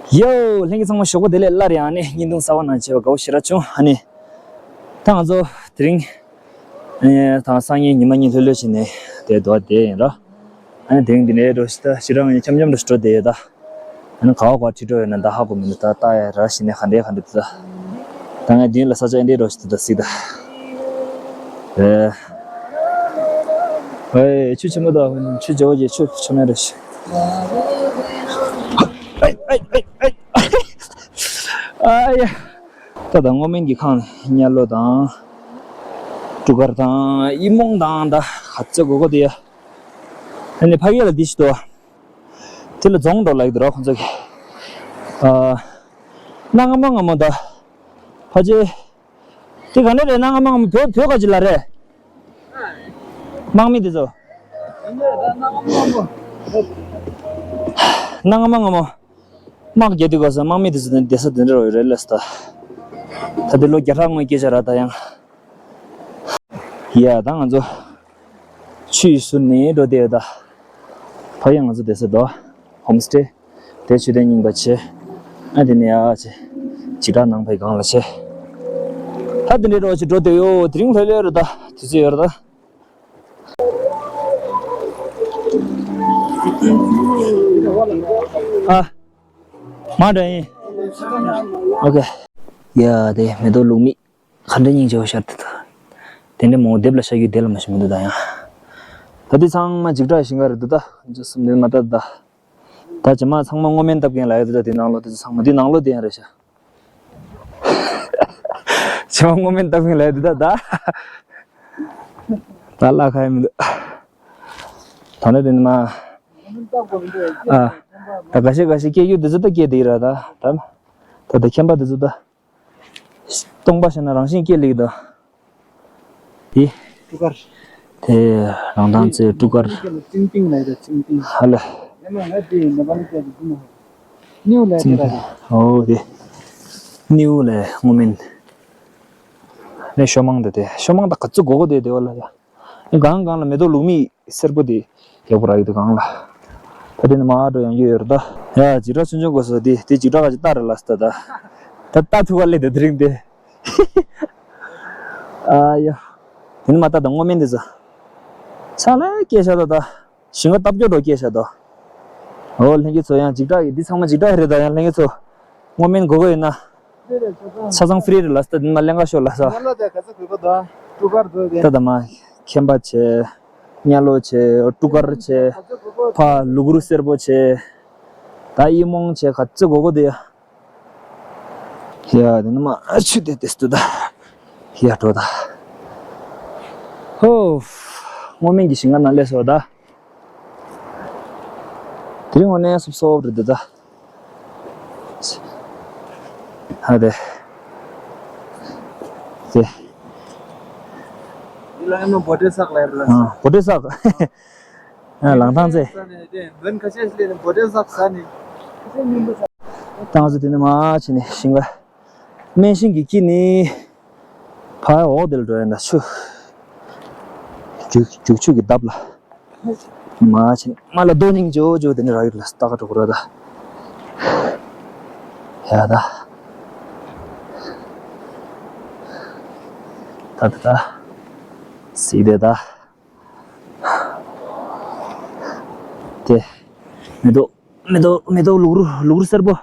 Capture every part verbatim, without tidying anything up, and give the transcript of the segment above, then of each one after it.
ཡོ། ལྷན་རྒྱས་ཚང་མ་ཞོགས་པ་བདེ་ལེགས། སླར་ཡང་ནི་བརྙན་ཐུང་གསར་པ་ནང་མཇལ་བ་དགའ་བོ་ཞེ་དྲག་བྱུང་། ཨ་ནི། ད་ང་ཚོ་དེ་རིང་། ཨེ། ད་སང་ཉིན་ཉི་མ་གཉིས་ལྷོད་ལྷོད་བྱས་ནས་དེ་འདུག་བསྡད་ཡིན་ར། ཨ་ནི་དེ་རིང་འདི་ནས་འགྲོ་ཞིག་ད་ཞེ་དྲག་ངས་འཁྱམ་འཁྱམ་འགྲོ་ཞིག་འགྲོ་བསྡད་ཡོད་ད། ཨ་ནི་ག་བ་ག་བ་ཁྲིད་འགྲོ་ཡོད་ན་ད་ཧ་གོ་མི་འདུག་ད་ལྟ་ཡ་ར་ཞིག་ནས་ག་འདྲའི་ག་འདྲ་འདུག་ད། ད་ངས་འདི་ལ་ས་ཆ་འདི་འགྲོ་ཞིག་ད་སྲིད་ད། ཨེ། ཨེ། ཆུ་ཆེན་པོ་ད་ཆུ་རྒྱ་བོ་རྒྱ་ཆུ་ཆེན་མོ་རེད་ཤག་ཨེ་ཨེ་ཨེ་ཨེ། ཨ་ཡ། ད་ད་སྔོ་སྨན་གྱི་ཁང་གཉའ་ལོ་དང་། ཊུ་ཀར་དང་ཨི་མོང་དང་ད་ག་ཚོད་དགོས་དགོས་དེ་ཡ། ཨ་ནི་ཕ་གི་ལ་འདི་ཞིག་འདུག་དེ་ལ་རྫོང་འགྲོ་ལབ་ཀྱི་འདུག་ར་ཁོང་ཚོ་གི། ཨ། གནའ་སྔ་མོ་སྔ་མོ་ད། ཕ་ཆེ། དེ་ག་འདྲ་རེད། གནའ་སྔ་མོ་སྔ་མོ་བོད་བོད་ག་ཅི་ལ་རེད། དམག་མི་དེ་ཚོ། གནའ་སྔ་མོ་སྔ་མོ། དམག་རྒྱག་དུས་སྐབས་སུ་དམག་མི་དེ་ཚོ་བསྡད་ས་དེ་འདྲ་རེད་ལབ་སོང་ད། ད་དེ་ལོ་བརྒྱ་ཕྲག་སྔོན་སྐད་ཆ་རེད་ད་ཡང་། ཡ་ད་ང་ཚོ་ཆུ་ཡི་ཟུར་ནས་འགྲོ་བསྡད་ཡོད་ད། ཕ་གིར་ང་ཚོ་བསྡད་ས་དོ། ཧོམ་སྟེ། དེ་མཆོད་རྟེན་རྙིང་པ་བྱས། ཨ་དེ་ནས་ཡར་བྱས། འཇིགས་སྐྲག་ནང་པའི་སྒང་ལ་བྱས། ད་དེ་འདྲའི་འགྲོ་བྱས་འགྲོ་བསྡད་ཡོད། དེ་རིང་ལྷོད་ལྷོད་རེད་ད། དུས་ཚོད་ཡོད་རེད་ད། ཨ། མ་འདྲ་ཡིན། ཨོ་ཁེ། ཡ་དེ་མེ་ཏོག་ལུག་མིག་ག་འདྲ་སྙིང་རྗེ་བོ་ཤར་དེ་ད། དེ་འདྲ་མང་པོ་སྡེབ་ལ་ཤར་རྒྱུ་དེ་ལ་མ་ཤི་མི་འདུག་ད་ཡང་། ད་དེ་ཚང་མ་འཇིགས་སྐྲག་ཞིང་ཁ་རེད་འདུག་ད། འཇུ་སུམ་འདི་མ་ད་ད། ད་ཇེ་མ་ཚང་མ་སྔོ་སྨན་བཏབ་མཁན་ལ་ཡོད་འདུག་ད། དེ་ནང་ལོགས་དེ་ཚང་མ་དེ་ནང་ལོགས་དེ་ཡང་རེད་ཤག་ཇེ་མ་སྔོ་སྨན་བཏབ་མཁན་ལ་ཡོད་འདུག་ད་ད། ད་ལ་ཁ་ཡ་མི་འདུག་ད་ནི་དེ་ནི་མ། ཨ། ད་ག་ཤེད་ག་ཤེད་སྐྱེ་རྒྱུ་དེ་ཚོ་ད་སྐྱེ་དེ་ཡིན་ར་ད། ད་ད་ད་ཁྱིམ་པ་དེ་ཚོ་ད། སྟོང་པ་བྱས་ན་རང་བཞིན་སྐྱེ་ལེགས་ད། དེ། ཊུ་ཀར། དེ་རང་ཐང་ཚེ་ཊུ་ཀར། ཙིང་ཏིང་ལ་ཡོད་ཙིང་ཏིང་། ཧ་ལ། ཡ་མ་ང་དེ་ནེ་པ་ལི་སྐད་དུ་ནོ། སྣེའུ་ལ་ཙིང་ཏིང་། ཨོ་དེ། སྣེའུ་ལ་སྔོ་སྨན། ནས་ཤོ་མང་དེ་དེ་ཤོ་མང་ད་ག་ཚོད་དགོས་དགོས་དེ་དེ་བ་ལ་ཡ། གང་གང་ལ་མེ་ཏོག་ལུག་མིག་སེར་པོ་དེ་ཡག་པོ་རག་གི་འདུག་གང་ལ། ད་དེ་ནི་མ་འགྲོ་ཡང་ཡོད་ཡོད་རེད་ད། ཡ་འཇིགས་སྐྲག་ཆུང་ཆུང་དགོས་སོ་དེ་དེ་འཇིགས་སྐྲག་ག་ཅིག་ལྟ་རེད་ལ་སྟ་ད། ད་ལྟ་ཐུག་ག་སླེབས་འདུག་དེ་རིང་དེ། ཨ་ཡ། དེ་ནི་མ་ལྟ་ད་སྔོ་སྨན་དེ་ཚོ། ས་ལ་སྐྱེས་ཤག་ད་ད། ཞིང་ཁ་བཏབ་སྐྱོ་འགྲོ་སྐྱེས་ཤག་ད། འོ་ལྷན་རྒྱས་ཚོ་ཡང་འཇིགས་སྐྲག་ཡོད་འདི་ཚང་མ་འཇིགས་སྐྲག་རེད་ད་ཡང་ལྷན་རྒྱས་ཚོ། སྔོ་སྨན་དགོས་དགོས་ཡོད་ན། ཆ་ཚང་ཧྥི་རི་རེད་ལ་སྟ་དེ་ནི་མ་ལེན་ག་ཤོག་ལ་ས། ཉལ་ལོ་དེ་ག་ཚོད་དགོས་གོ་ད། ཊུ་ཀར་དགོས་དེ། ད་ད་མ། ཁེམ་པ་བྱས། ཉལ་ལོ་བྱས། ཊུ་ཀར་བྱས། ཕ་ལུག་རུ་སེར་པོ་བྱས། ད་ཨི་མོང་བྱས་ག་ཚོད་དགོས་གོ་དེ་ཡ། ཡ་དེ་ནི་མ་ཆུ་དེ་དེ་སྟུ་ད། ཡ་འགྲོ་ད། ཧོ། སྔོ་སྨན་གྱི་ཞིང་ཁ་ནང་སླེབས་སོང་ད། དེ་རིང་དངོས་གནས་སོབ་སོབ་རེད་འདུག་ད། ཧ་དེ། དེ། འདི་ལ་ཨེ་མ་བོ་ཏྲེ་སག་ལ་ཡར་ལ། ཨ་བོ་ཏྲེ་སག་ཨ་ལང་ཐང་ཚེ། ས་ནས་དེ་མདུན་ཁ་ཤས་ཤིག་ལས་ནས་བོ་ཏྲེ་སག་ས་ནས། ད་ང་ཚོ་དེ་ནས་མར་ཕྱིན་ནས་ཞིང་ཁ། སྨན་ཤིང་གི་དཀྱིལ་ནས། ཕར་འོག་དེ་ལ་འགྲོ་ཡ་ད་ཆུ། རྒྱུག་རྒྱུག་ཆུ་གི་འདབས་ལ། མ་ཕྱིན་མ་ལ་རྡོ་སྙིང་ཇོ་ཇོ་དེ་ནས་རག་ཡོད་ལ་ལྟ་ག་འགྲོ་གི་རེད་ད། ཡ་ད། ད་ད་ད། སྲིད་དེ་ད། དེ། མེ་ཏོག་མེ་ཏོག་མེ་ཏོག་ལུག་རུ་ལུག་རུ་སེར་པོ།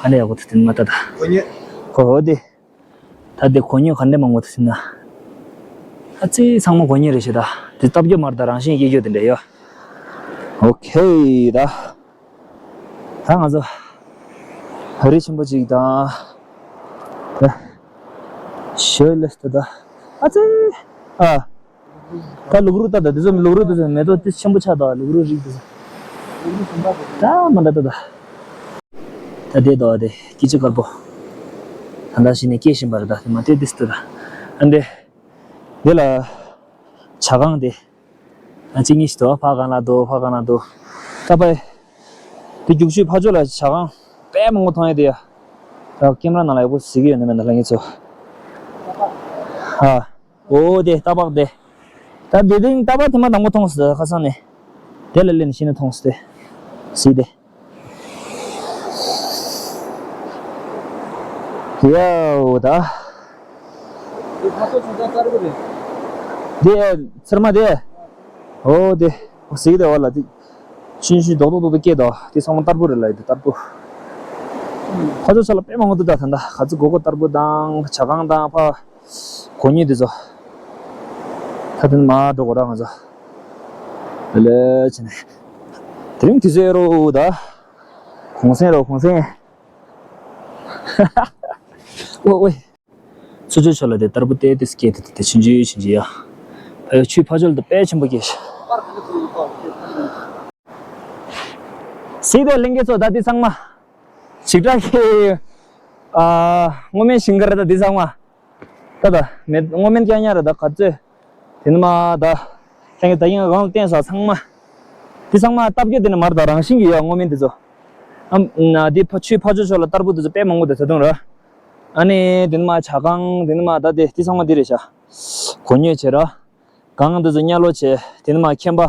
ཨ་ནི་ཡག་པོ་ཐུག་དེ་མ་ལྟ་ད། གོ་ཉེ། གོ་ཧོ་དེ། ད་དེ་གོ་ཉེ་ག་འདྲ་མང་པོ་ཐུག་ཟིན་ན། ཨ་ཙི་ཚང་མ་གོ་ཉེ་རེད་ཤི་ད། དེ་སྟབས་ཀྱི་མར་ད་རང་བཞིན་སྐྱེ་རྒྱུ་དེ་འདྲ་ཡོད། ཨོ་ཁེ་ད། ད་ང་ཚོ། རི་ཆེན་པོ་ཅིག་དང་། ད། ཞོལ་ལ་ད་ད། ཨ་ཙི། ཨ། ད་ལུག་རུ་ལྟ་ད་དེ་ཚོ་ལུག་རུ་དེ་ཚོ་མེ་ཏོག་དེ་ཆེན་པོ་ཆགས་ད་ལུག་རུ་རིགས་དེ་ཚོ། ད་མ་འདྲ་ད་ད། ད་དེ་དོ་དེ་སྐྱིད་ཆུ་དཀར་པོ། ད་ད་ཞིག་ནས་སྐྱེ་བཞིན་པ་རེད་ད་དེ་མ་དེ་དེ་སུ་ད། ཨ་འདི། འདི་ལ། ཇ་ཁང་དེ། ཨ་གཅིག་གཉིས་ཤིག་འདུག་ཕ་གང་ལ་འདུག་ཕ་གང་ལ་འདུག་ད་པ། དེ་རྒྱུག་ཆུའི་ཕ་ཕྱོགས་ལ་ཇ་ཁང་དཔེ་མང་པོ་མཐོང་ཡ་དེ་ཡ། ད་ཀེམ་ར་ནང་ལ་ཡག་པོ་གཟིགས་ཡོད་ན་མེད་ན་ལྷ་ངེས་ཚོ། ཨ། འོ་དེ་རྟ་པགས་དེ། ད་དེ་རིང་རྟ་པགས་དེ་མ་དང་པོ་མཐོང་སོང་ད་ཁ་སང་ནས། དེ་ལ་སླེབས་ནས་ཤི་ན་མཐོང་སོང་དེ། གཟིགས་དེ། ཡའོ་ད། འདི་ཚེར་མ་དེ། ཨོ་དེ། ཟིག་དེ་བ་ལ་དེ། ཤིན་ཤིན་རྡོག་རྡོག་རྡོག་རྡོག་སྐྱེས་དོ། དེ་ཚང་མ་ཏར་པོ་རེད་ལ་ཡི་དེ་ཏར་པོ། ཕ་ཚོ་ཆ་ལ་དཔེ་མང་པོ་འདུག་ད་ད་ད་ག་ཚོད་གོ་གོ་ཏར་པོ་དང་ཇ་ཁང་དང་ཕ། གོ་ཉིད་དེ་ཚོ། ད་དེ་ནས་མར་འགྲོ་དགོས་ར་ང་ཚོ། ལེ་ལེ་བྱས་ནས། དེ་རིང་དུས་ཚོད་ཡོད་རོ་ད། གུང་སེང་རོ་གུང་སེང་། ཨོ་ཨོ། ཚུར་ཕྱོགས་ཕྱོགས་ལ་དེ་ཏར་པོ་ཏེ་ཏེ་སྐྱེས་དེ་དེ་ཆུང་ཆུང་ཆུང་ཆུང་ཡ། ཕ་ཡོ་ཆུའི་ཕ་ཕྱོགས་ལ་དེ་དཔེ་ཆེན་པོ་སྐྱེས་ཤག་སྲིད་དོ་ལྷན་རྒྱས་ཚོ་ད་འདི་ཚང་མ། ཞིག་དྲག་གི་ཨ། སྔོ་སྨན་ཞིང་ཁ་རེད་ད་འདི་ཚང་མ། ད་ད་མེད་སྔོ་སྨན་རྐྱང་རྐྱང་རེད་ད་ག་ཚོད། དེ་ནི་མ་ད། ལྷན་རྒྱས་ད་ཡིན་གང་ལ་བརྟེན་ས་ཚང་མ། འདི་ཚང་མ་སྟབས་ཀྱིས་དེ་ནི་མར་ད་རང་བཞིན་གྱི་ཡོད་སྔོ་སྨན་དེ་ཚོ། ཨམ་ན་འདི་ཕ་ཆུའི་ཕ་ཕྱོགས་ཕྱོགས་ལ་ཏར་པོ་དེ་ཚོ་དཔེ་མང་པོ་དེ་ད་དུང་ར། ཨ་ནི་དེ་ནི་མ་ཇ་ཁང་དེ་ནི་མ་ད་དེ་དེ་ཚང་མ་འདི་རེད་ཤག་གོ་ཉོས་བྱེད་ར། གང་འདི་ཚོ་གཉའ་ལོ་བྱེད་དེ་ནི་མ་ཁྱེམ་པ།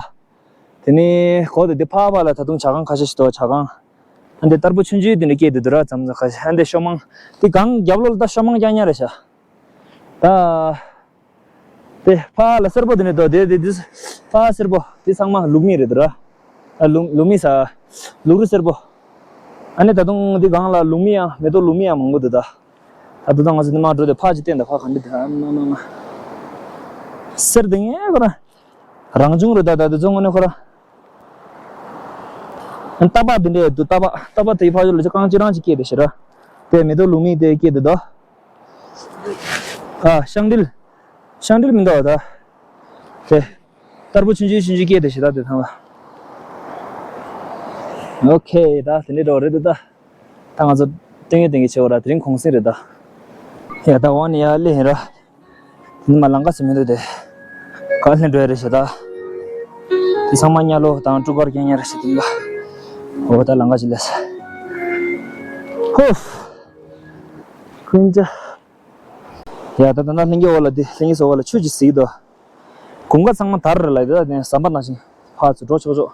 དེ་ནི་གོ་དེ་དེ་ཕ་བ་ལ་ད་དུང་ཇ་ཁང་ཁ་ཤས་ཤིག་འདུག་ཇ་ཁང་། ཨ་འདི་ཏར་པོ་ཆུང་ཆུང་དེ་འདྲ་སྐྱེས་དེ་འདུག་ར་མཚམས་མཚམས་ཁ་ཤས་ཨ་འདི་ཤོ་མང་། དེ་གང་རྒྱབ་ལོགས་ལ་ད་ཤོ་མང་རྐྱང་རྐྱང་རེད་ཤག་ད། དེ་ཕ་ལ་སེར་པོ་དེ་འདྲ་འདུག་དེ་དེ་དེ་ཕ་སེར་པོ་དེ་ཚང་མ་ལུག་མིག་རེད་འདུག་ར། ཨ་ལུག་ལུག་མིག་ཟ། ལུག་རུ་སེར་པོ། ཨ་ནི་ད་དུང་དེ་གང་ལ་ལུག་མིག་ཡང་མེ་ཏོག་ལུག་མིག་ཡང་མང་པོ་འདུག་ད། ད་དུང་ང་ཚོ་ནི་མ་འགྲོ་དེ་ཕ་ཅིག་བསྟན་ད་ཕ་ག་འདི་དེ་ཨ་མ་མ་མ། སེར་དེ་ངས་ཁོ་ར། རང་བྱུང་རེད་ད་ད་དེ་ཚོ་དངོས་གནས་ཁོ་ར། རྟ་ཕག་འདི་འདྲས་འདུག་རྟ་ཕག་རྟ་ཕག་དེའི་ཕ་ཡུལ་ལ་ཅི་རྐང་ཅི་རང་ཅིག་སྐྱེས་དེ་ཤི་ར། དེ་མེ་ཏོག་ལུག་མིག་དེ་སྐྱེས་དེ་དོ། ཨ་ཤང་འབྲིལ། ཤང་འབྲིལ་མི་འདུག་ད། དེ། ཏར་པོ་ཆུང་ཆུང་ཆུང་ཆུང་སྐྱེས་དེ་ཤི་ད་དེ་ཐང་ལ། ཨོ་ཁེ་ད་དེ་འདྲས་འགྲོ་རེད་འདུག་ད། ད་ང་ཚོ་ཏིང་ངེ་ཏིང་ངེ་བྱེད་འོ་ར་དེ་རིང་གུང་སེང་རེད་ད། ཡ་ད་འོ་ནི་ཡ་ལེ་ཡིན་ར། དེ་ནི་མ་ལང་ཀ་ཟེར་མི་འདུག་དེ། ག་ལེན་འགྲོ་ཡ་རེད་ཤག་ད། དེ་ཚང་མ་གཉའ་ལོ་དང་ཀྲུ་གར་རྐྱང་རྐྱང་རེད་ཤག་དེ་ལ། འོ་ད་ལང་ཀ་ཅི་ལས། ཧུ། ཀུན་ཅ། ཡ་ད་ད་ན་ལྷན་རྒྱས་འོ་ལ་དེ་ལྷན་རྒྱས་སོ་འོ་ལ་ཆུ་ཅི་ཟིག་དོ། གུང་ཀ་ཚང་མ་དར་རེད་ལ་དེ་ད་དེ་ཟམ་པ་ནང་བཞིན་ཕར་ཚུར་འགྲོ་ཆོག་ཆོག་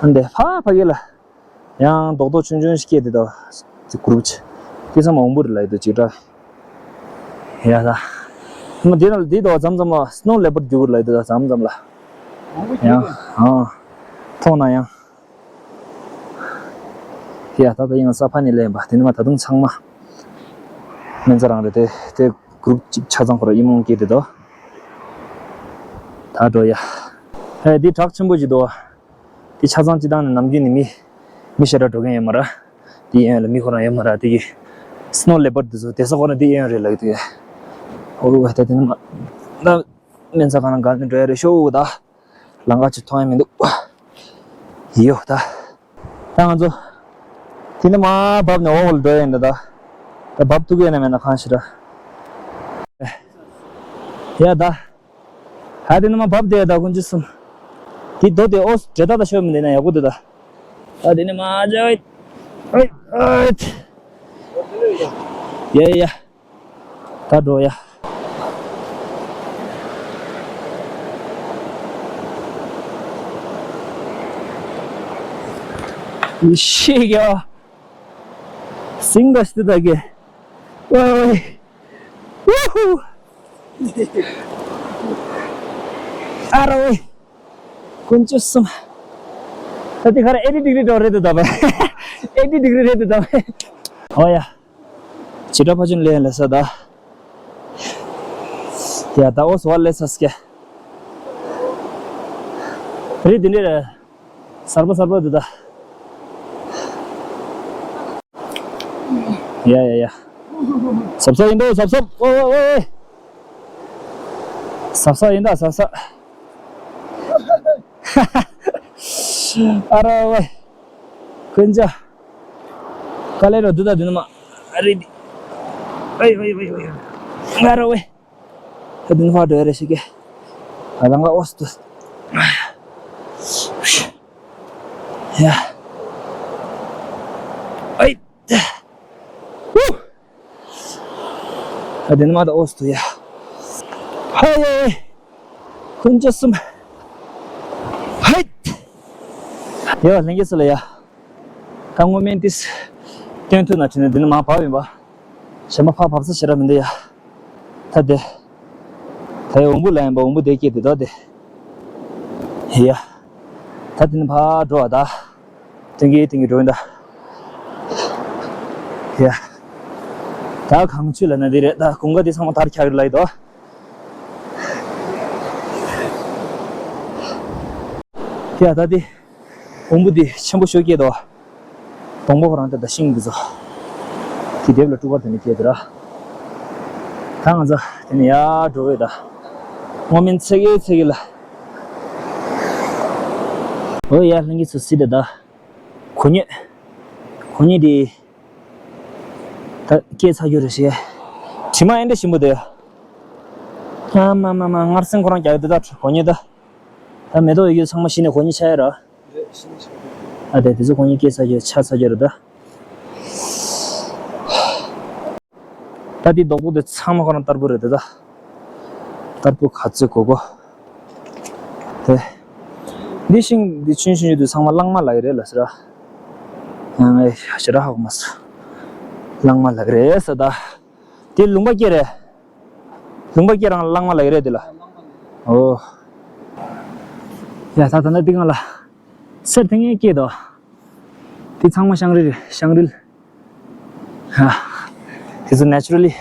ཨ་འདི་ཕ་ཕ་གི་ལ། ཡང་རྡོག་རྡོག་ཆུང་ཆུང་ཞིག་སྐྱེས་དེ་དང་། དེ་གུ་རུབ་ཆེ། དེ་ཚང་མ་འོང་པོ་རེད་ལབ་ཡོད་དུ་ཅིག་འདྲ། ཡ་ད། ཧ་མ་དེ་ན་དེ་དང་མཚམས་མཚམས་ལ་སྣོ་ལེ་པར་རྒྱུག་རེད་ལབ་ཡོད་དུ་མཚམས་མཚམས་ལ། ཡང་ཨང་། མཐོང་ན་ཡང་། ཡ་ད་ད་ཡང་ས་ཕ་ནས་ལེན་པ་དེ་ནི་མ་ད་དུང་ཚང་མ། སྨན་རྩྭ་རང་རེད་དེ་དེ་གུ་རུབ་ཅིག་ཆ་ཚང་ཁོ་ར་ཡིན་མོང་སྐྱེས་དེ་དང་། ད་འགྲོ་ཡ། ཧེ་འདི་བྲག་ཆེན་པོ་ཅིག་འདུག་བ། དེ་ཆ་ཚང་སྤྱི་བཏང་ནས་ནམ་རྒྱུན་ནས་མི། མི་ཞེ་དྲག་འགྲོ་མཁན་ཡོད་མ་རེད། དེ་ཡན་ལ་མི་ཁོ་རང་ཡོད་མ་རེད་དེ་གི། སྣོ་ལེ་པར་དེ་ཚོ་དེ་ས་ཁོ་རང་དེ་ཡན་རེད་ལབ་དེ། ཨོ་ད་དེ་ནི་མ། ད། སྨན་རྩྭ་གང་ལ་གང་དུ་འགྲོ་ཡ་རེད་ཤོག་ད། ལང་ཀ་ཅིག་མཐོང་ཡ་མི་འདུག་ཡོ་ད། ད་ང་ཚོ། དེ་ནི་མ་བབས་ནས་འོག་ལ་འགྲོ་ཡ་ཡིན་ད་ད། ད་བབས་ཐུག་གི་ཡོད་ན་མེད་ན་གང་ཤེས་ར། ཡ་ད། ཧ་དེ་ནི་མ་བབས་དེ་ད་ཀུན་ཅི་སུམ། དེ་རྡོ་དེ་ཨོ་སི་འདྲེ་ད་ད་ཤོད་མི་འདི་ན་ཡག་པོ་འདུག་ད། ད་དེ་ནི་མ་ཇ་ཨོ་ཨོ་ཨོ། ཡ་ཡ་ཡ། ད་འགྲོ་ཡ། ཤེས་ཡ། སིང་ག་སྟི་ད་གེ། ཝའི་ཝའི། ཝུ་ཧུ། ཨ་རོ་ཝེ། ཀུན་ཅི་སུམ། ད་དེ་ཁར་ཨེ་ཊི་ཌི་གྷི་རི་འགྲོ་རེད་དུ་ད་བས། ཨེ་ཊི་ཌི་གྷི་རི་རེད་དུ་ད་བས། ཨོ་ཡ། ཇི་འདྲ་ཕ་ཆུན་ལས་ལས་ས་ད། ཡ་ད་ཨོ་སི་ཝ་ལས་ས་སྐྱ། རི་དེ་འདྲ་རེད། གསར་པ་གསར་པ་འདུག་ད། ཡ་ཡ་ཡ། གཟབ་གཟབ་ཡིན་འདུག་གཟབ་གཟབ། ཨོ་ཨོ་ཨོ། གཟབ་གཟབ་ཡིན་ད་གཟབ་གཟབ། ཨ་ར་ཝེ། ཀུན་ཅ། དཀའ་ལས་རོ་འདུག་ད་འདི་ནི་མ། ཨ་རེ་འདི། ཨོ་ཨོ་ཨོ་ཨོ། ཨ་ར་ཝེ། ད་འདི་ནི་ཕར་འགྲོ་ཡ་རེད་ཤི་ཀེ། ཨ་ད་ང་ཨོ་སི་ཏུ། ཡ། ཨེ། ཝུ། ད་དེ་ནི་མ་ད་ཨོ་སི་ཏུ་ཡ། ཧ་ཡེ། ཀུན་ཅ་སུམ། ཧེ། ཡ་ལྷན་རྒྱས་ཚོ་ལ་ཡ། ད་སྔོ་སྨན་ཏིས། སྟོན་ཐུབ་ན་བྱས་ནས་འདི་ནི་མ་བབས་ཡིན་པ། ཞེ་མ་ཕར་བབས་ས་ཞེ་དྲག་མི་འདུག་ཡ། ད་དེ། ད་ཡ་འོམ་བུ་ལ་ཡིན་པ་འོམ་བུ་དེ་སྐྱེས་དེ་ད་དེ། ཡ། ད་དེ་ནི་ཕར་འགྲོ་བ་ད། ཐོན་གྱི་ཐོན་གྱི་འགྲོ་ཡིན་ད། ཡ། ད་གངས་ཆུ་ལ་ན་དེ་རེད། ད་གུང་ག་དེ་ཚང་མ་དར་ཁྱག་རེད་ལ་ཡི་དོ། ཡ་ད་དེ། འོམ་བུ་དེ་ཆེན་པོ་ཤོས་སྐྱེས་དོ། སྡོང་པོ་ཁོ་རང་དེ་ད་ཤིང་འདི་ཚོ། དེ་དེབ་ལ་སྤྲུག་པར་དེ་ནི་སྐྱེས་དེ་ར། ད་ང་ཚོ་དེ་ནི་ཡར་འགྲོ་བས་ད། སྔོ་སྨན་ཚེ་གེ་ཚེ་གེ་ལ། འོ་ཡ་ལྷན་རྒྱས་ཚོ་སྲིད་དེ་ད། གོ་སྙོད། གོ་སྙོད་དེ། ད་སྐྱེས་ཚར་རྒྱུ་རེད་ཤེས། དྲི་མ་ཨེ་འདྲ་ཞིམ་པོ་དེ། ཨ་མ་མ་མ་མངར་སེམས་ཁོ་རང་རྒྱག་གི་འདུག་ད་གོ་སྙོད་ད། ད་མེ་ཏོག་ཡོད་རྒྱུ་ཚང་མ་ཤི་ནས་གོ་སྙོད་ཆགས་ཡ་ར། ཨ་དེ་དེ་ཚོ་གོ་སྙོད་སྐྱེས་ཚར་རྒྱུ་ཆགས་ཚར་རྒྱུ་རེད་ད། ད་དེ་རྡོག་པོ་དེ་ཚང་མ་ཁོ་རང་ཏར་པོ་རེད་དེ་ད། ཏར་པོ་ག་ཚོད་གོ་གོ། དེ། འདི་ཤིང་འདི་ཆུང་ཆུང་ཡོད་དུས་ཚང་མ་གླང་མ་ལགས་རེད་ལ་ཟེར་ར། ཡང་ངས་ཞེ་དྲག་ཧ་གོ་མ་སོང་། གླང་མ་ལགས་རེད་ཟེར་ད། དེ་ལུང་པ་སྐྱེས་རེད། ལུང་པ་སྐྱེས་རང་གླང་མ་ལགས་རེད་དེ་ལ། ཨོ། ཡ་ད་ད་ན་འདི་གང་ལ། སེར་ཐེངས་ངས་སྐྱེས་དོ། དེ་ཚང་མ་ཤང་རིལ་རེད་ཤང་རིལ། ཧ། དེ་ཚོ་ནེ་ཅུ་ར་ལི།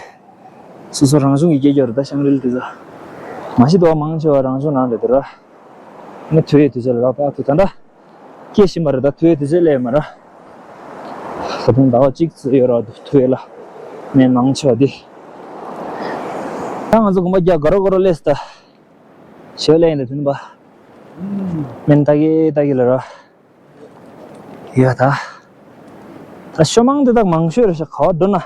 སོ་སོ་རང་བྱུང་གི་སྐྱེ་རྒྱུ་རེད་ད་ཤང་རིལ་དེ་ཚོ། མ་གཞི་དུ་བ་མང་ཆེ་བ་རང་བྱུང་རང་རེད་དེ་ར། ནི་དུས་ཡོད་དུས་ཚོད་ལ་རག་པ་དུས་ད་ལྟ། སྐྱེ་བཞིན་པ་རེད་ད་དུས་ཡོད་དུས་ཚོད་ལས་མ་ར། ད་དུང་ཟླ་བ་གཅིག་ཙམ་ཡོད་ར་དུས་ཡོད་ལ། ནས་མང་ཆེ་བ་དེ། ད་ང་ཚོ་གོམ་པ་རྒྱག་ག་རོ་ག་རོ་ལས་ད། ཞེ་ལས་ཡིན་ད་དུས་ནི་པ། མེན་ད་གི་ད་གི་ལ་ར། ཡ་ད། ད་ཤོ་མང་འདི་དག་མང་ཤོས་རེད་ཤག་ག་བ་འགྲོ་ན།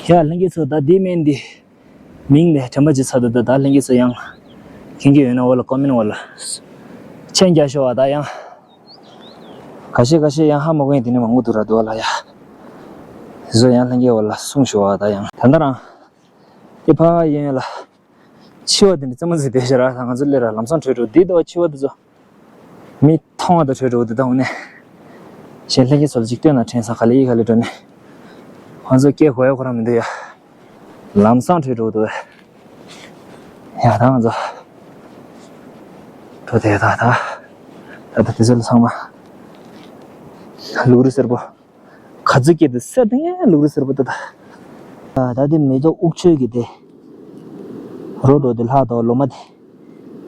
ཡ་ལྷན་རྒྱས་ཚོ་ད་འདི་མེན་འདི། མིང་ནས་དྲན་པ་ཅི་ཚ་ད་ད་ད་ལྷན་རྒྱས་ཚོ་ཡང་། མཁྱེན་གྱི་ཡོད་ན་འོ་ལ་ཀོ་མེན་འོ་ལ། མཆན་རྒྱག་ཤོག་བ་ད་ཡང་། ཁ་ཤས་ཁ་ཤས་ཡང་ཧ་མ་གོ་ཡིན་དེ་ནས་མང་པོ་འདུག་ར་འདུག་བ་ལ་ཡ། བཟོ་ཡང་ལྷན་རྒྱས་འོ་ལ་གསུངས་ཤོག་བ་ད་ཡང་ད་ལྟ་རང་། ཨེ་ཕ་ཡན་ལ། འཆི་བ་དེ་འདྲ་རྩེད་མོ་རྩེ་བསྡད་ཤག་ར་ང་ཚོ་སླེབས་ར་ལམ་སང་བྲོས་འགྲོ་འདི་ལྟ་བ་འཆི་བ་དེ་ཚོ། མི་མཐོང་བ་དང་བྲོས་འགྲོ་འདི་ལྟ་འོ་ནས། གཞན་ལྷན་རྒྱས་ཚོ་ལ་ཅིག་སྟོན་ན་དྲན་སང་ག་ལེ་ཡིད་ག་ལེ་འགྲོ་ནས། ང་ཚོ་སྐད་གོ་ཡ་ཁོ་རང་མི་འདུག་ཡ། ལམ་སང་བྲོས་འགྲོ་འདུག་ཡ། ད་ང་ཚོ། འགྲོ་དེ་ད་ད། ད་ད་དེ་ཚོ་ལ་ཚང་མ། ལུག་རི་སེར་པོ། ག་ཚོད་སྐྱེས་འདུག་སེ་དེ་ངའི་ལུག་རི་སེར་པོ་ཏོ་ད། ད་དེ་མེ་ཏོག་དབུགས་ཆོས་ཀྱི་དེ། རོ་འགྲོ་དེ་ལྷག་དོ་ལོ་མ་དེ།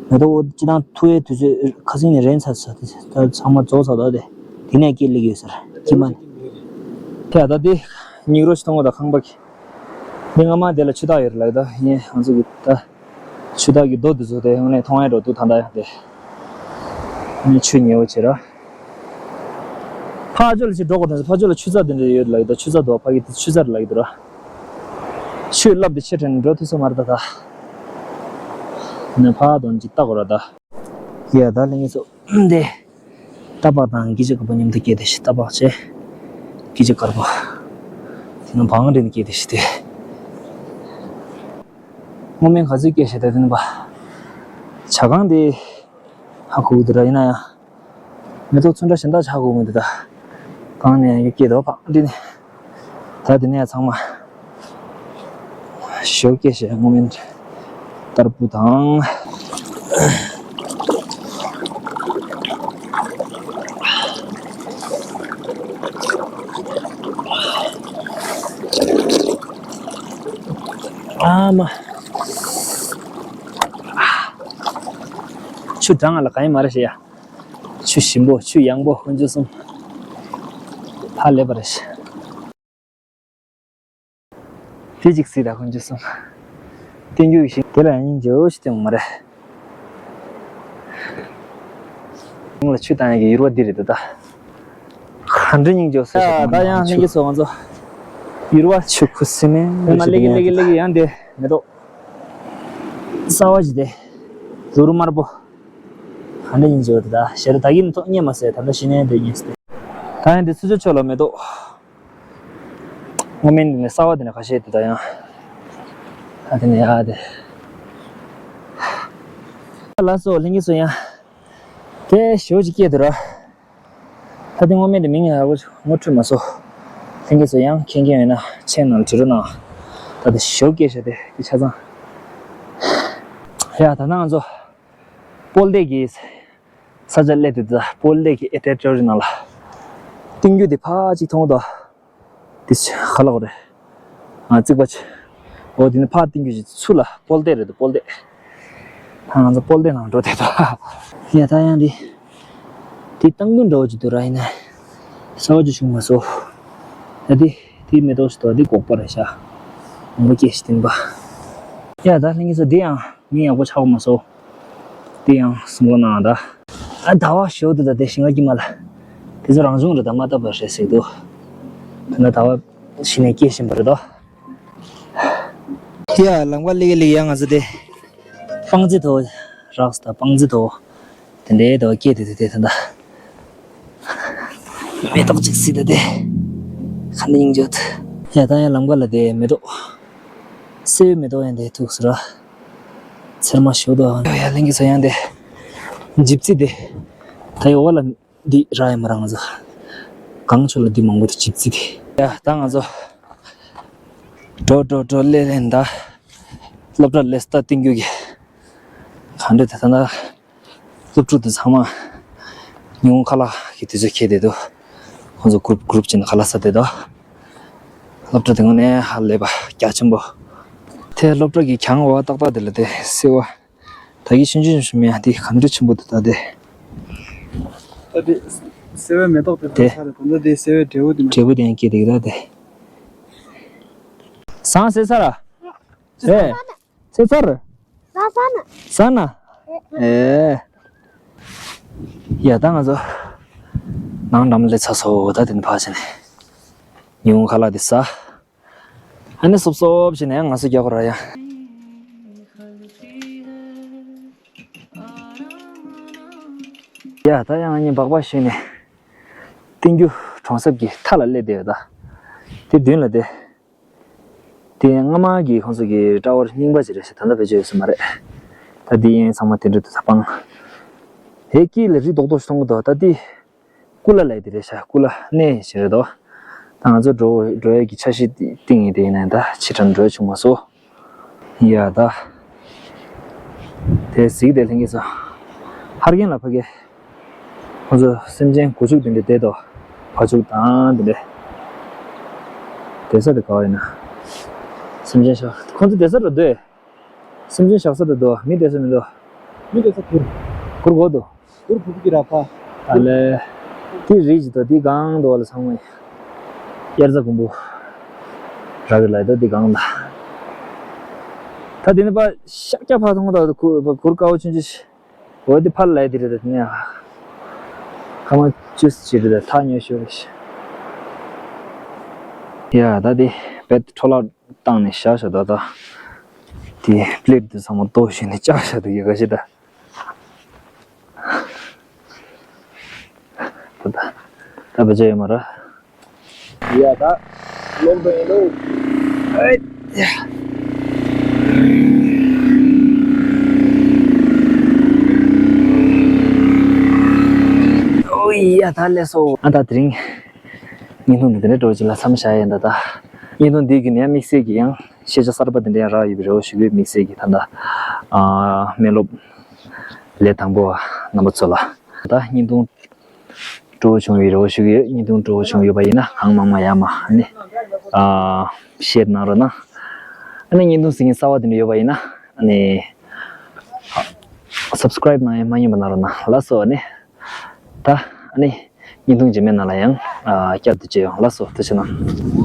མེ་ཏོག་སྤྱི་བཏང་ཐུ་བའི་དུས་ཚོད་ཁ་སང་ནས་རན་ཚར་ཚར་དེ་ད་ཚང་མ་རྫོགས་ཚར་དོ་དེ། དེ་ནས་སྐྱེ་ལེགས་ཡོད་ཟེར་ཁྱི་མ་ནི། དེ་ད་དེ་སྙིགས་རོ་ཞིག་མཐོང་གོ་ད་ཁང་པ་གི། འདི་སྔ་མ་དེ་ལ་ཆུ་དག་ཡོད་རེད་ལ་ཡོད་ད་ཡིན་ང་ཚོ་གི་ད། ཆུ་དག་གི་རྡོ་འདི་ཚོ་དེ་ཡང་ནས་མཐོང་ཡ་འགྲོ་འདུག་ད་ལྟ་ཡང་དེ། ནས་ཆུ་ཉེ་བོ་བྱེད་ར། ཕ་ཇོ་ལ་ཅིག་འགྲོ་དགོས་དྲན་སོང་ཕ་ཇོ་ལ་ཆུ་རྩྭ་དེ་འདྲ་ཡོད་ལ་ཡོད་ད་ཆུ་རྩྭ་འདུག་ཕ་གི་དེ་ཆུ་རྩྭ་རེད་ལ་ཡོད་ར། ཆུ་རླབས་དེ་ཆེ་དྲན་འགྲོ་ཐུབ་ས་མ་རེད་ད་ད། ནས་ཕ་དོན་ཅིག་ལྟ་དགོས་ར་ད། ཡ་ད་ལྷན་རྒྱས་ཚོ་འདི། རྟ་ཕག་དང་སྐད་ཅིག་ག་པོ་མཉམ་དུ་སྐྱེས་ཏེ་ཤི་རྟ་ཕག་བྱས། སྐད་ཅིག་དཀར་པོ། དེ་ནས་བང་འདྲེན་སྐྱེས་ཏེ་ཤི་སྟེ། སྔོ་སྨན་ག་ཚོད་སྐྱེས་ཤི་ད་དེ་ནས་པ། བྱ་གང་དེ། ཧ་གོ་གི་འདུག་ར་ཡིན་ན་ཡང་། མེ་ཏོག་ཚོན་ཁྲ་གཞན་དག་ཆགས་དགོས་མི་འདུག་ད། གང་ནས་ཡང་སྐྱེས་འདུག་བང་འདྲེན་ནས། ད་དེ་ནས་ཚང་མ་ཞོ་སྐྱེས་ཤེས་སྔོ་སྨན་ལྟར་བུ་དང་། ཨ་མ། ཆུ་གྲང་ང་ལ་ག་ཡིན་མ་རེད་ཤེས་ཡ། ཆུ་ཞིམ་པོ་ཆུ་ཡང་པོ་དཀོན་མཆོག་གསུམ། ཧ་ལས་པ་རེད་ཤག་དེ་གཅིག་གཟིགས་དང་དཀོན་མཆོག་གསུམ། བསྟན་རྒྱུ་ཡི་ཞིང་དེ་ལ་ཡང་སྙིང་རྗེ་བོ་ཞིག་སྟོན་མ་རེད། ཡིན་ལ་ཆུ་བཏང་ཡག་གི་ཡུར་བ་འདི་རེད་འདུག་ད། ག་འདྲ་སྙིང་རྗེ་བོ་ཟེར་ཡ་ད་ཡང་ལྷན་རྒྱས་ཚོ་ང་ཚོ་ཡུར་བ་ཆུ་ཁུ་སིམ་མེ་ཡིན་མ་ལེ་གི་ལེ་གི་ལེ་གི་ཡང་དེ་མེ་ཏོག་གསར་བ་ཞིག་དེ་ལུ་རུ་དམར་པོ་ག་འདྲ་སྙིང་རྗེ་བོ་དེ་ད་ཞེ་ད་ད་གིན་ཐོག་རྙེད་མ་སྲིད་ད་ལྟ་ཤི་ནས་དེ་རྙེད་སྲིད་དེ། ད་ཡང་དེ་ཚུར་ཕྱོགས་ལ་མེ་ཏོག་སྔོ་སྨན་འདི་ནས་གསར་བ་འདི་ནས་ཁ་ཤས་འདི་ད་ཡང་ཨ་དེ་ནས་ཨ་དེ་ལ་སོ་ལྷན་རྒྱས་ཚོ་ཡང་དེ་ཞོ་ཅིག་སྐྱེས་འདུག་ར། ད་དེ་སྔོན་མེད་དེ་མིང་ཡག་པོ་ངོ་འཕྲོད་མ་སོང་། ལྷན་རྒྱས་ཚོ་ཡང་མཁྱེན་མཁན་ཡོད་ན་མཆན་ནང་ལ་བྲིས་རོགས་གནང་། ད་དེ་ཞོགས་སྐད་ཤ་དེ་དེ་ཆ་ཚང་། ཡ་ད་ནང་ང་ཚོ་སྤོལ་ཏེ་གི་ས་ཆ་སླེབས་དུས། ད་སྤོལ་ཏེ་གི་ཨེ་ཊེ་ཊོ་རི་ནང་ལ་སྟོན་རྒྱུ་དེ་ཕར་ཅིག་མཐོང་དོ། དེ་ཁ་ལག་རེད། ང་རྩིག་པ་ཆེ། འོ་དེ་ནི་ཕར་སྟོན་རྒྱུ་ཞིག་ཚུར་ལ་སྤོལ་ཏེ་རེད་འདུག་སྤོལ་ཏེ། ད་ང་ཚོ་སྤོལ་ཏེ་ནང་འགྲོ་བསྡད་དོ། ཡ་ད་ཡང་དེ་དེ་སྟོན་རྒྱུ་འདྲ་བོ་ཅིག་འདུག་ར། ཡིན་ན་གསར་པ་ཅིག་བྱུང་མ་སོང་། ད་དེ་དེ་མེ་ཏོག་ཞིག་འདུག་དེ་སྒོག་པ་རེད་ཤག་མང་པོ་སྐྱེས་ཤིག་བསྟན་པ། ཡ་ད་ལྷན་རྒྱས་ཚོ་དེ་ཡང་མིང་ཡག་པོ་ཆགས་མ་སོང་། དེ་ཡང་གསུང་རོགས་གནང་ད། ཨ་ཟླ་བ་ཞོག་དུ་ད་དེ་ཞིང་ཁ་དཀྱིལ་མ་ལ། དེ་ཚོ་རང་བྱུང་རེད་ད། མ་བཏབ་པ་རེད་ཟེར་འདུག་ད་ལྟ་ཟླ་བ་གཞི་ནས་སྐྱེ་བཞིན་པ་རེད་དོ། ཡ་ལམ་ཁ་ལེགས་ལེགས། ཡ་ང་ཚོ་དེ་སྤང་རྩི་དོ། རགས་ད་སྤང་རྩི་དོ། དེ་འདྲའི་དོ་སྐྱེས་དེ་དེ་དེ་ད་ད། མེ་ཏོག་ཅིག་སྲིད་དེ་དེ། ཁ་ནས་སྙིང་རྗེ། ཡ་ད་ཡ་ལམ་ཁ་ལ་དེ་མེ་ཏོག་སེར་པོའི་མེ་ཏོག་ཡང་དེ་ཐུག་སོང་ར། ཚེར་མ་ཞོ་དོ། ཡ་ལྷན་རྒྱས་ཚོ་ཡང་དེ་ཇིབ་རྩི་དེ། ད་ཡོ་བ་ལ་འདི་རག་ཡ་མ་རག་ང་ཚོ་གངས་ཕྱོགས་ལ་འདི་མང་པོ་དེ་ཇིབ་རྩི་དེ། ཡ་ད་ང་ཚོ་འགྲོ་འགྲོ་འགྲོ་ལེ་ལེ་ད། སློབ་གྲྭ་ལ་ལས་ལྟ་སྟོན་རྒྱུ་གི་ག་འདྲ་དེ་ད་ད། སློབ་ཕྲུག་དེ་ཚང་མ་ཉིན་གུང་ཁ་ལག་གི་དུས་ཚོད་འཁེལ་བསྡད་འདུག་ཁོང་ཚོ་གུ་རུབ་གུ་རུབ་བྱས་ནས་ཁ་ལག་ཟ་བསྡད་འདུག་སློབ་གྲྭ་དེ་སྔོན་ནས་ཧ་ལས་པ་རྒྱ་ཆེན་པོ། དེ་སློབ་གྲྭ་གི་གྱང་འོག་ཏག་ཏག་དེ་ལ་དེ་སེར་བ། ད་གི་ཆུང་ཆུང་ཞིག་མེད་ཡ་དེ་ག་འདྲ་ཆེན་པོ་འདུག་ད་དེ། ད་དེ་སེར་བའི་མེ་ཏོག་དེ་དེ། ད་ཆ་རེད། ད་ལྟ་དེ་སེར་བའི་འབྲས་བུ་དེ་མ། འབྲས་བུ་དེ་ཡང་སྐྱེས་བསྡད་ཀྱི་ད་དེ། ཟངས་ཟེར་ཚར་ར། རེད། ཚེ་ཚར། ཟ་ཟ་ན། ཟ་ན། ཨེ། ཡ་ད་ང་ཚོ་ནང་འགྲམ་སླེབས་ཚར་སོང་། ད་དེ་ནས་ཕར་ཕྱིན་ནས་ཉིན་གུང་ཁ་ལག་དེ་ཟ། ཨ་ནི་སོབ་སོབ་བྱས་ནས་ང་ཚོ་རྒྱག་གོ་ར་ཡ། ཡ་ད་ཡང་ངེད་སྦག་སྦག་བྱས་ནས་སྟེང་རྒྱུ་གྲོང་གསེབ་ཀྱི་མཐའ་ལ་སླེབས་བསྡད་ཡོད་ད། དེ་མདུན་ལ་དེ། དེ་སྔ་མ་གི་ཁོང་ཚོ་གི་ཊ་ཝར་རྙིང་པ་ཅིག་རེད་ཤག་ད་ལྟ་བེད་སྤྱོད་ཡོད་ས་མ་རེད། ད་དེ་ཡན་ཚང་མ་དེ་འདྲ་དུ་ད་སྤང་། དེ་དཀྱིལ་ལ་རི་རྡོག་རྡོག་ཞིག་མཐོང་གི་འདུག་ད་དེ་ཀུ་ལ་ལབ་ཡ་དེ་རེད་ཤག་ཀུ་ལ་གནས་ཞིག་རེད་དོ། ད་ང་ཚོ་འགྲོ་འགྲོ་ཡ་གི་འཆར་གཞི་བཏིང་ཡིན། དེ་ཡིན་ན་ད་ཕྱི་དྲགས་འགྲོ་ཡ་བྱུང་མ་སོང་། ཡ་ད། དེ་གཟིགས་དེ་ལྷན་རྒྱས་ཚོ། ཧ་ར་གན་ལ་ཕ་གི། ཁོ་ཚོ་སེམས་ཅན་སྒོ་ཕྱུགས་དེ་འདྲ་བསྡད་དོ། བ་ཕྱུགས་དང་དེ་འདྲ། བསྡད་ས་དེ་ག་བ་ཡིན་ན། སེམས་ཅན་བཞག་ཁོ་ཚོ་བསྡད་ས་རུ་སྡོད། སེམས་ཅན་བཞག་ས་དེ་འདུག་མི་བསྡད་ས་མི་འདུག་མི་བསྡད་ས་གུར། གུར་གོ་འདུག་གུར་བུ་གི་ར་ཕ། ཨ་ལེ། དེ་རི་ཅིག་དང་དེ་སྒང་དུ་བ་ལ་ཚང་མ་དབྱར་རྩྭ་དགུན་འབུ་རག་གི་ལ་དོ། དེ་སྒང་ལ། ད་དེ་ནི་པ་ཤག་སྐྱ་ཕ་ཐོང་ད་གུར་གུར་དཀར་པོ་ཆུང་ཆུང་ཞིག་འོ་དེ་ཕར་ལ་དེ་རེད་ད། དེ་ནས་ཁ་མ་ཅུས་ཅི་རེད་ད། ཐག་ཉེ་ཤོས་རེད་ཤག་ཡ་ད་དེ་བེད་འཕྲོ་བརླག་བཏང་ནས་བཞག་ཤག་ད་ད། དེ་པླེཊ་དེ་ཚང་མ་ལྟོགས་ཤིག་ནས་བཅག་བཞག་འདུག་ཡོད་ག་ཤི་ད། ད་ད་ད་བེད་སྤྱོད་ཡོད་མ་རེད། ཡ་ད་ལོག་འགྲོ་ཡིན་ལོ། ཨེ་ཡ། ཨོ་ཡ་ད་ལས་སོ། ཨ་ད་དེ་རིང་བརྙན་ཐུང་འདི་འདི་འདྲ་འགྲོ་ཅིག་ལ་མཚམས་བཞག་ཡིན་ད། ད་བརྙན་ཐུང་འདི་གི་ནས་དམིགས་བསལ་གྱི་ཡང་ཤེས་བྱ་གསར་པ་འདི་འདྲ་ཡང་རག་ཡོད་པའི་རེ་བ་ཞུ་གི་ཡོད། དམིགས་བསལ་གྱི་ད་ད་ཨ་སྨན་སློབ་ལས་དང་པོ་བ་རྣམ་པ་ཚོ་ལ་ད་བརྙན་ཐུང་སྤྲོ་བོ་བྱུང་བའི་རེ་བ་ཞུ་གི་ཡོད། བརྙན་ཐུང་སྤྲོ་བོ་བྱུང་ཡོད་པ་ཡིན་ན་གང་མང་མང་ཡར་མར་ཨ་ནི་ཨ་ཤེར་གནང་རོགས་གནང་། ཨ་ནི་བརྙན་ཐུང་གཟིགས་མཁན་གསར་པ་དེ་འདྲ་ཡོད་པ་ཡིན་ན་ཨ་ནི་སབ་སི་ཀ་རེབ་གནང་ཡ་མ་བསྙེལ་བ་གནང་རོགས་གནང་། ལགས་སོ། ཨ་ནི་ད་ཨ་ནི་བརྙན་ཐུང་རྗེས་མའི་ནང་ལ་ཡང་ཨ་བསྐྱར་དུ་མཇལ་ཡོང་། ལགས་སོ། ཐུགས་རྗེ་གནང་།